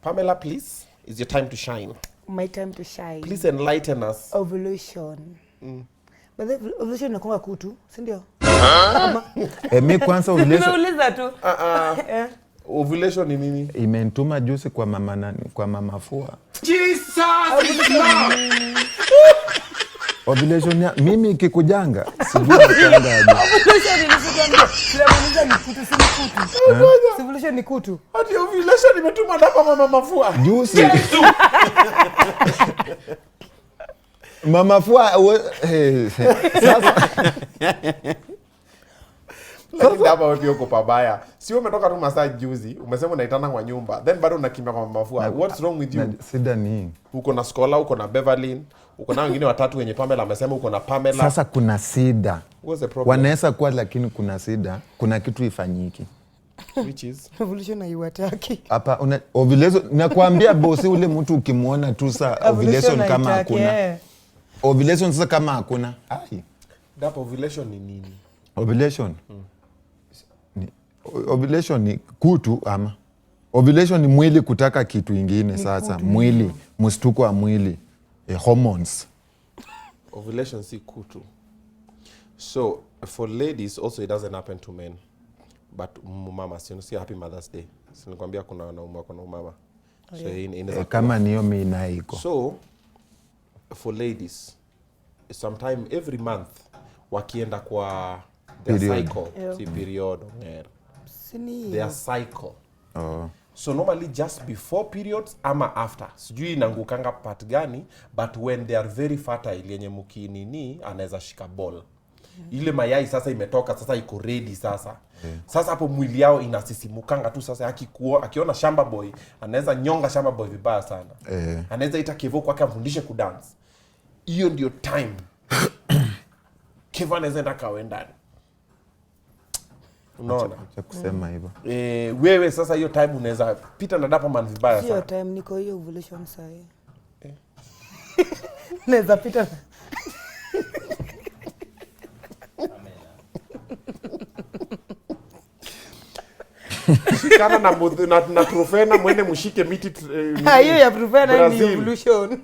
Pamela, please, it's your time to shine. My time to shine. Please enlighten us. Ovulation. But the ovulation inakuanga kutu, si ndio? Eh, mi kwanza ovulation Nimeuliza tu. Ovulation ni nini? Imenituma juzi kwa mama nani, kwa mama Fua. Ovulation ya, mimi ikikujanga sijui nakanga aje. Ovulation nilikuambia. Tunamuuliza ni kutu, si ni kutu. Si ovulation ni kutu. Ati ovulation imetuma na mama Mafua. Juzi mama Fua sasa Lakini hapa wewe pia uko pabaya. Si wewe umetoka tu masaa juzi, umesema unaitana kwa nyumba, then bado unakimbia kwa mama Fua. What's wrong with you? Na shida ni Uko na Scholar, uko na Beverlyn, uko na wengine watatu wenye Pamela amesema uko na Pamela. Sasa kuna shida. What's the problem? Wanaweza kuwa, lakini kuna shida, kuna kitu ifanyiki. Which is Ovulation haiwataki. Hapa una ovulation, nakwambia bosi, ule mtu ukimwona tu sa ovulation kama haitaki, hakuna. eh. Ovulation sasa kama hakuna. Ai. That ovulation ni nini? Ovulation. Ni, ovulation ni kutu ama ovulation ni mwili kutaka kitu ingine sasa, mwili mshtuko wa mwili, hormones. Ovulation si kutu. So for ladies also it doesn't happen to men. But mama, si unasikia happy Mother's Day. Si nikwambia kuna wanaume wako na umama. So inaweza Kama niyo mi naye iko. So for ladies sometime every month wakienda kwa their Period. cycle, si period, ongera. Si ni Their cycle. Oh. So normally just before periods ama after, sijui inaangukanga part gani, but when they are very fertile, yenye mkinini anaweza shika ball, ile mayai sasa imetoka, sasa iko ready sasa. Sasa hapo mwili yao inasisimukanga tu sasa, akiona shamba boy anaweza nyonga shamba boy vibaya sana. Anaweza ita Kevo kwake amfundishe kudance. Hiyo ndio time Kevo anaweza enda kawe ndani, unaona? Acha kusema hivyo. Wewe sasa hiyo time unaweza pita na Dapperman vibaya Sio sana. time niko hiyo ovulation sahi. Naweza pita. Shikana na Trufena mwende mshike miti Hiyo ya Trufena ni Brazil. ovulation.